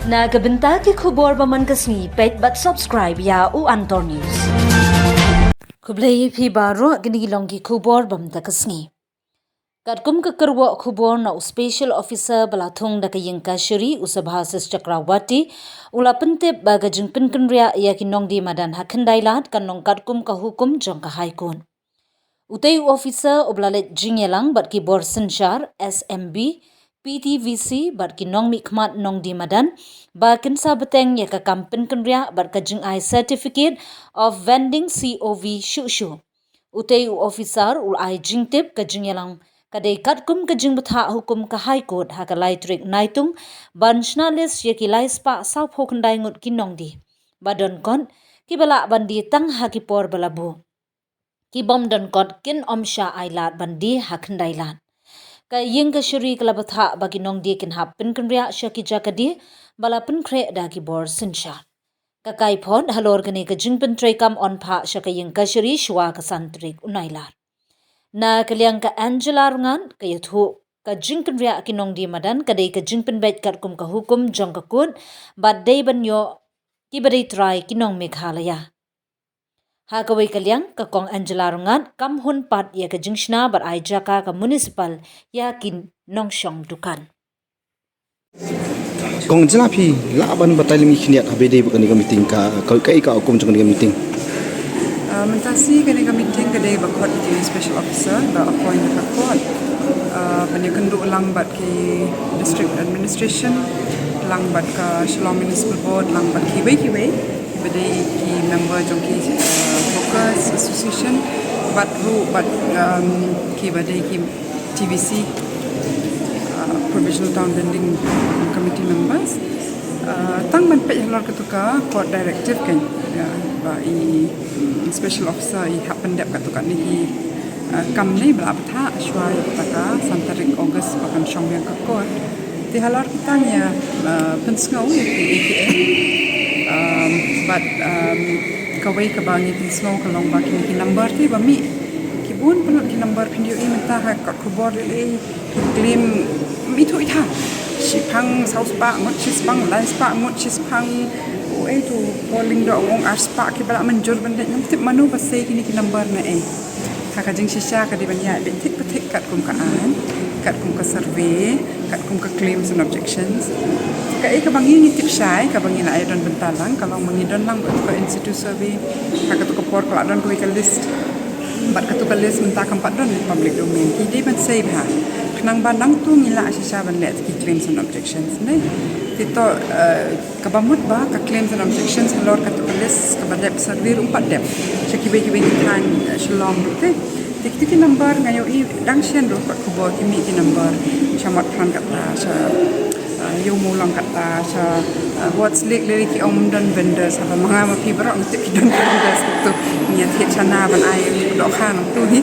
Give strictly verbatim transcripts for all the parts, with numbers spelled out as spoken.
Na ka bynta ki khubor ba man ka sngi, peit bad subscribe ïa u Antor News. Khublei ïa phi baroh, kine ki long ki khubor ba man ka sngi. Katkum ka kyrwoh khubor na u Special Officer ba la thung da ka ïing kashari, u Subhasis Chakrawarty, u la pyntip ba ka jingpynkynriah ïa ki nongdie madan ha Khyndailad kan long katkum ka hukum jong ka High Court. Utei u officer uba la leit jingïalang bad ki bor synshar, S M B, P T V C bad ki nongmihkhmat nongdie madan ba kin sa bteng ïa ka kam pynkynriah bad ka jingai Certificate of Vending, C O V, shuh shuh. Utei u officer u la ai jingtip ka jingïalang ka dei katkum ka jingbthah hukum ka High Court ha ka lai tarik Naitung ban shna list ïa ki lai spah sawphew khyndai ngut ki nongdie ba donkot, kiba lah ban die tang ha ki por ba la buh. Ki bym donkot kin ym shah ai lad ban die ha Khyndailad. Ka ïing kashari ka la bthah ba ki nongdie kin hap pynkynriah sha ki jaka die ba la pynkhreh da ki bor synshar. Ka kaiphod halor kane ka jingpyntreikam ong phah sha ka ïing kashari shuwa ka san tarik u Nailar. Na ka liang ka Angela Rngan, ka ïathuh ka jingkynriah ki nongdie madan ka dei ka jingpynbeit katkum ka hukum jong ka court bad dei ban ïoh kiba dei trai ki nong Meghalaya. Ha kawei ka liang, ka Kong Angela Rngan kam hun pat ïa ka jingshna bad ai jaka ka municipal ïa ki nongshong dukan. Kong Angela, phi lah ban batai lem ïa ki khyndiat haba dei ba kane ka meeting, ka, ka, kaei ka hukum jong kane ka meeting? Ah, mynta shi kane ka meeting ka dei ba khot ïa ki special officer ba appoint da ka court. Ah, ban ïakynduh lang bad ki district administration, lang bad ka Shillong Municipal Board, lang bad kiwei kiwei. Kiba dei ki member jong ki, uh, hawkers association, bad ruh bad, um, kiba dei ki T V C, uh, Provisional Town Vending Committee members. Uh, tang ban peit halor katu ka court directive kan, ïa, ba i, mm, special officer i hap pyndep katu kane ki, uh, kam ne ba la bthah shuwa ïa kata ka san tarik August ba kan shong biang ka court. Te halor kita ngi ïa, uh, pynsngew ïa ki, ïa ki, um, bad, um, kawei kaba ngi pynsngew ka long ba kine ki number te ba mih. Ki bun pynlut ki number, phin ïohi mynta ha ka khubor lei lei ki claim mih thuh ïa. Shiphang saw spah ngut, shiphang lai spah ngut, shiphang, oh, eh, tu polling doh, ong ar spah, kiba la mynjur ban leit, ngam tip mano ba sei kine ki number na ei. Ha ka jingshisha ka dei ban ïaid beit thik pa thik katkum ka aiñ, katkum ka survey, katkum ka claims and objections. Kaei kaba ngi ngi tip shai, kaba ngi la ïa don bynta lang, ka long ba ngi don lang bad ka in situ survey. Ha katu ka por ka la don kawei ka list. Bad katu ka list mynta kam pat don public domain. Ki dei ban sei bha. Khnang ba nangtu ngi la shisha ban leh ki claims and objections ne. Te to, eh, kaba mut ba ka claims and objections halor katu ka list kaba dep survey ruh pat dep sha kiwei kiwei ki thaiñ, eh, Shillong ruh te. Te kiti ki number nga ïohi dang shen ruh pat khubor ki mih ki number sha Motphran kata, sha, eh, Ïewmawlong kata, sha, eh, Ward's Lake lei lei ki ong ym don vendors, haba ma nga ma phi baroh ngi tip ki don vendors katu. Ngi ïa thied shana ban ai dohkha nangtu hi.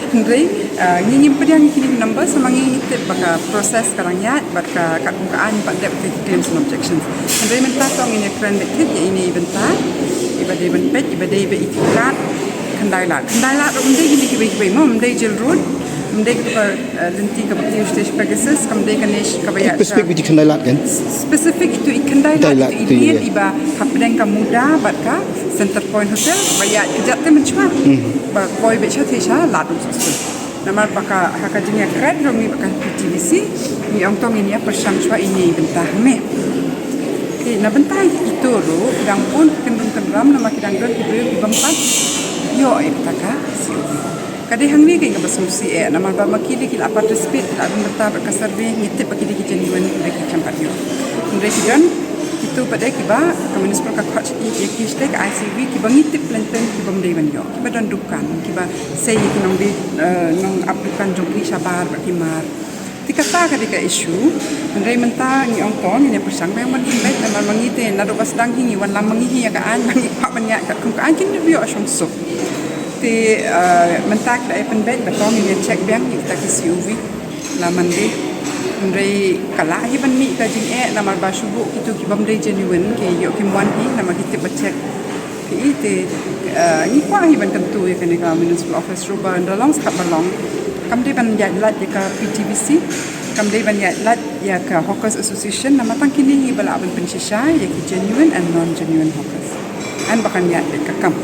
Hynrei, ah, ngi ngim pdiang ïa kine ki number, sa ma ngi ngi tip ba ka process ka dang ïaid bad ka, katkum ka aiñ pat dep ki claims and objections. Hynrei mynta to ngin ïa kren beit thik ïa ine i bynta iba dei ban peit, iba dei ba i kat Khyndailad. Khyndailad ruh ym dei kine kiwei kiwei mo, ym dei Jail Road, ym dei katu ka, eh, lynti kaba kiew sha Pegasus, kam dei kane kaba ïaid sha specific ïa i Khyndailad kan? Specific itu i Khyndailad, Khyndailad itu i liet iba hapdeng ka Muda bad ka Centre Point Hotel, ba ïaid kjat te mynshuwa. Ba poi beit sha te sha Lad Umsohsui. Namar ba ka, ha ka jingïakren jong ngi bad ka P T V C, ngi ong to ngin ïa pyrshang shuwa ine i bynta, me. Te na bynta itu ruh ki dang bun ki kyndrum kyndram, namar ki dang don ki briew ki bym pat ïoh ïa kata ka C O V. Ka dei hangne ka kaba sngewsih eh, namar ba ma ki dei ki la participate, ki la don bynta bad ka survey, ngi tip ba ki dei ki genuine, ki dei ki jam pat ïoh. Hynrei ki don kitu pat eh kiba ka municipal ka khot ïa ki sha ka I C V, kiba ngi tip lynti ki bym dei ban ïoh, kiba don dukan, kiba sei ïa ki nongdie, eh, nong ap dukan jong ki shabar bad ki mar. Te kata ka dei ka issue. Hynrei mynta ngi ong to ngin ïa pyrshang biang ban pynbeit, namar ma ngi te naduh ba sdang hi ngi wanlam ma ngi hi ïa ka aiñ, ma ngi kwah ban ïaid katkum ka aiñ, kin ïoh shong suk. Te, eh, mynta ki la ïa pynbeit ba to ngin ïa check biang ïa kita ki C O V la Monday. Hynrei ka lah hi ban mih ka jingeh, namar ba shu buh kitu ki bym dei genuine, ki ïoh kim wan hi, namar ki tip ba check. Te, eh, ngi kwah hi ban kyntu ïa kane ka municipal office ruh ba ynda long sha khmat ba long, kam dei ban ïaid lait ïa ka P T V C, Kam dei ban ïaid lait ïa ka Hawkers Association namar tang kine hi ba lah ban pynshisha ïa ki genuine and non genuine hawkers. Hynrei ba kan ïaid beit ka kam.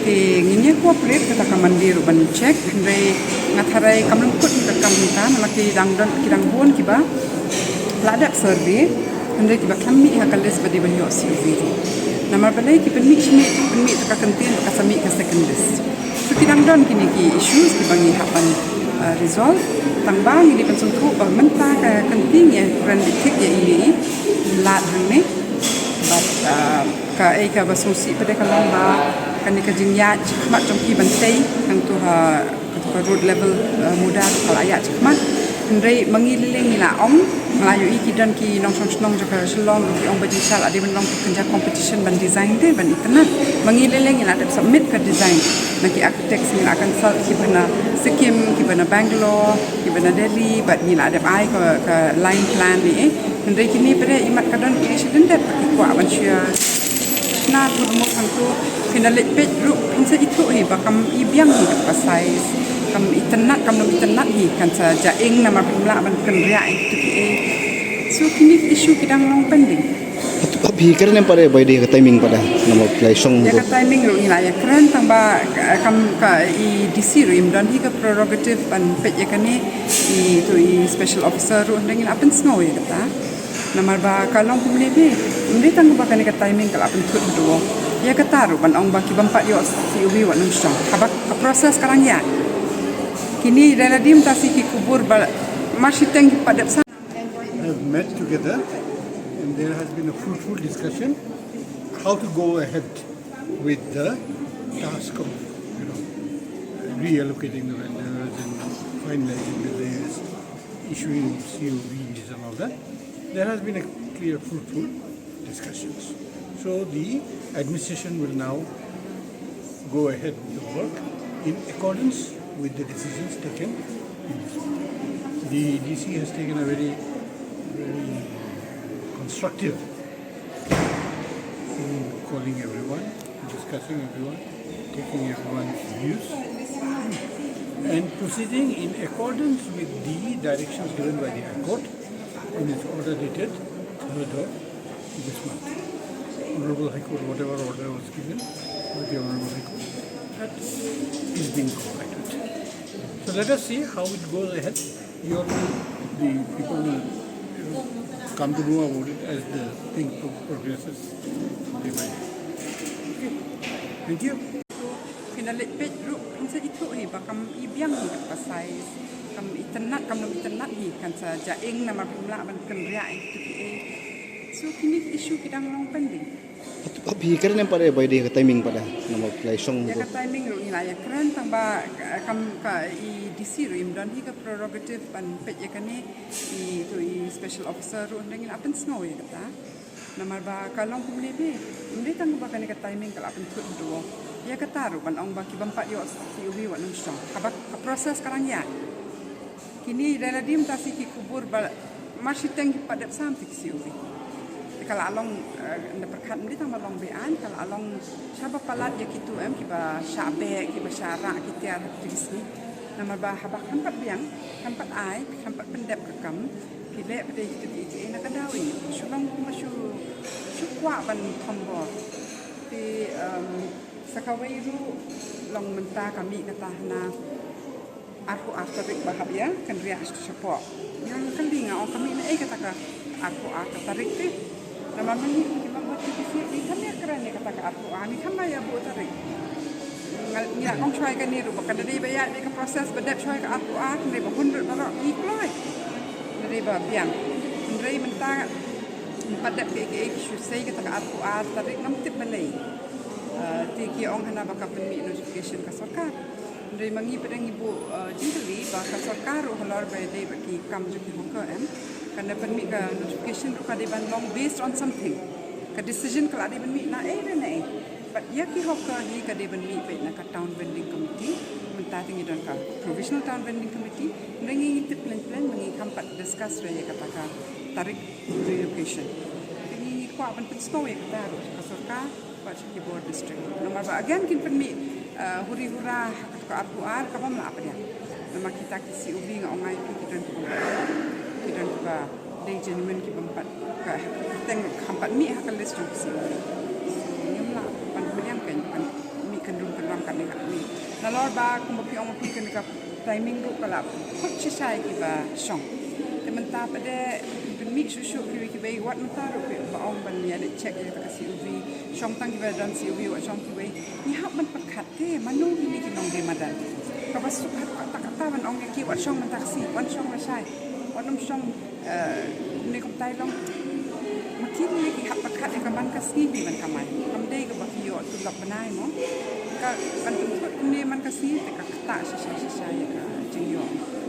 Te ngin ïa cooperate kata ka Monday ruh ban check, hynrei nga tharai kam lyngkut ka kam mynta namar ki dang don, ki dang bun kiba la dep survey, hynrei kiba khlem mih ha ka list ba dei ban ïoh C O V. Namar balei ki pynmih shi miet, pynmih ta ka kyntien ba ka sa mih ka second list. So ki dang don kine ki issues kiba ngi hap ban, uh, resolve. Tang ba ngi dei ban sngewthuh ba mynta ka kyntien ïa kren beit thik ïa ine i lad hangne. But, uh, kaei kaba sngewsih pat ka long ba kane ka jingïaid shakhmat jong ki ban tei hangto ha kato ka road level, uh, Mudar ka la ïaid shakhmat. Hynrei ma ngi lei lei ngi la ong, nga la ïohi ki don ki nongshong shnong jong ka Shillong ruh ki ong ba jingshah la dei ban long ka kynja competition ban design te ban itynnad. Ma ngi lei lei ngi la dep submit ka design na ki architects, ngi la consult kiba na Sikkim, kiba na Bangalore, kiba na Delhi, bad ngi la dep ai ka, ka line plan ne eh. Hynrei kine pat imat ka don ki shu dep ki kwah ban shu ïa shna thut mut hangto. Phin da leit peit ruh phin sa ithuh hi ba kam i biang hi ka size, kam itynnad, kam nym itynnad hi, kan sa ja ing namar phim lah ban kynriah ïa kito kiei. So kine ki issue ki dang long pending. Hap hi kren em pat ba dei ka timing pat namar phi la shong. Ïa ka timing ruh ngi la ïa kren tang ba, eh, kam ka i D C ruh im don hi ka prerogative ban peit ïa kane, i to i special officer ruh, hynrei ngi la pynsngew ïa kata. Namar ba ka long kumne hi, ym dei tang ba kane ka timing ka la pynthut haduh. Ïa kata ruh ban ong ba ki bym pat ïoh C O V wat nang shong. Haba ka process ka dang ïaid. Kine da la dim ta si ki khubor ba mar shiteng ki pat dep sa. Have met together and there has been a fruitful discussion how to go ahead with the task of, you know, reallocating the vendors and finalizing the list, issuing C O Vs and all that. There has been a clear fruitful discussions. So the administration will now go ahead with the work in accordance with the decisions taken in this matter. The D C has taken a very, very constructive in calling everyone, discussing everyone, taking everyone's views, and proceeding in accordance with the directions given by the High Court in its order dated third of this month. Honorable High Court, whatever order was given by the Honorable High Court, that is being complied with. So let us see how it goes ahead. You all will, the people will, you know, come to know about it as the thing pro-, progresses day by day. Okay. Thank you. Phin da leit peit ruh phin sa ithuh hi ba kam i biang hi ka size, kam itynnad, kam nym itynnad hi, kan sa ja ing namar phim lah ban kynriah ïa kito kiei. So kine ki issue ki dang long pending. Hap hi kren em pat ba dei ka timing pat namar phi la shong. Ïa ka timing ruh ngi la ïa kren tang ba, eh, kam ka i D C ruh im don hi ka prerogative ban peit ïa kane, i to i special officer ruh, hynrei ngi la pynsngew ïa kata. Namar ba ka long kumne hi, ym dei tang ba kane ka timing ka la pynthut haduh. Ïa kata ruh ban ong ba ki bym pat ïoh C O V wat nang shong. Haba ka process ka dang ïaid. Kine da la dim ta si ki khubor ba mar shiteng ki pat dep sam te ki C O V. Te ka la long, eh, na pyrkhat ym dei tang ba long be-aiñ, ka la long shaba palat ïa kito em kiba shah beh, kiba shah rah ki tiar ha ki sngi. Namar ba haba khlem pat biang, khlem pat ai, khlem pat pyndep ka kam, ki leh pat ïa kito kiei kiei na ka daw ïa shu long kumba shu, shu kwah ban thombor. Te, em, sa kawei ruh long mynta ka mih kata hana arphew ar tarik ba hap ïa kynriah shapoh. Nga kylli, nga ong ka mih naei kata ka arphew ar ka tarik te. Namar ma ngi kum ki member T P C ngi kam ïa kren ïa kata ka arphew ar, ngi kam ïa buh tarik. Nga, ngi la ong shuwa ïa kane ruh ba ka da dei ba ïaid ka process ba dep shuwa ïa ka arphew ar, hynrei ba hun ruh baroh ngi kloi. Da dei ba biang. Hynrei mynta ym pat dep kiei kiei, ki shu sei kata ka arphew ar tarik, ngam tip balei. Ah, te ki ong hana ba ka pynmih notification ka sorkar. Hynrei ma ngi pat ngi buh, eh, jingkylli ba ka sorkar ruh halor ba dei bad ki kam jong ki hawker em, kan da pynmih ka notification ruh ka dei ban long based on something. Ka decision ka la dei ban mih naei re naei. Bad ïa ki hawker hi ka dei ban mih beit na ka town vending committee. Mynta te ngi don ka provisional town vending committee. Hynrei ngi ngi tip pleng pleng, ngi kham pat discuss re ïa kata ka tarik relocation. Te ngi ngi kwah ban pynsngew ïa kata ruh ka sorkar. Bad sha ki bor district. Namar ba again kin pynmih, eh, huri hura ha ka arphew ar kaba ym lah pdiang. Namar kita ki C O V nga ong ai ki don ki bor. ki don kiba dei genuine kiba ym pat ka teng kham pat mih ha ka list jong ka C O V. So ngim lah ban pynïang kein ban mih kyndrum kyndrum katne katne. Nalor ba kumba phi ong phi kane ka timing ruh ka la kut shisha ïa kiba shong. Te mynta pat de pynmih shuh shuh kiwei kiwei, wat mynta ruh phi ba ong ban ïa leit check ïa ka C O V. Shong tang kiba don C O V, wat shong kiwei. Ngi hap ban pyrkhat te mano kine ki nongdie madan. Kaba suk haduh katta katta ban ong ïa ki wat shong mynta ka sngi, wat shong lashai, wat nym shong, eh, kumne kumtai long. Ma kine ki hap pyrkhat ïa ka man ka sngi hi ban kamai. Kam dei kaba ki ïoh tulop bnai mo. Ka ban pynthut kumne man ka sngi te ka ktah shisha shisha ïa ka jingïoh.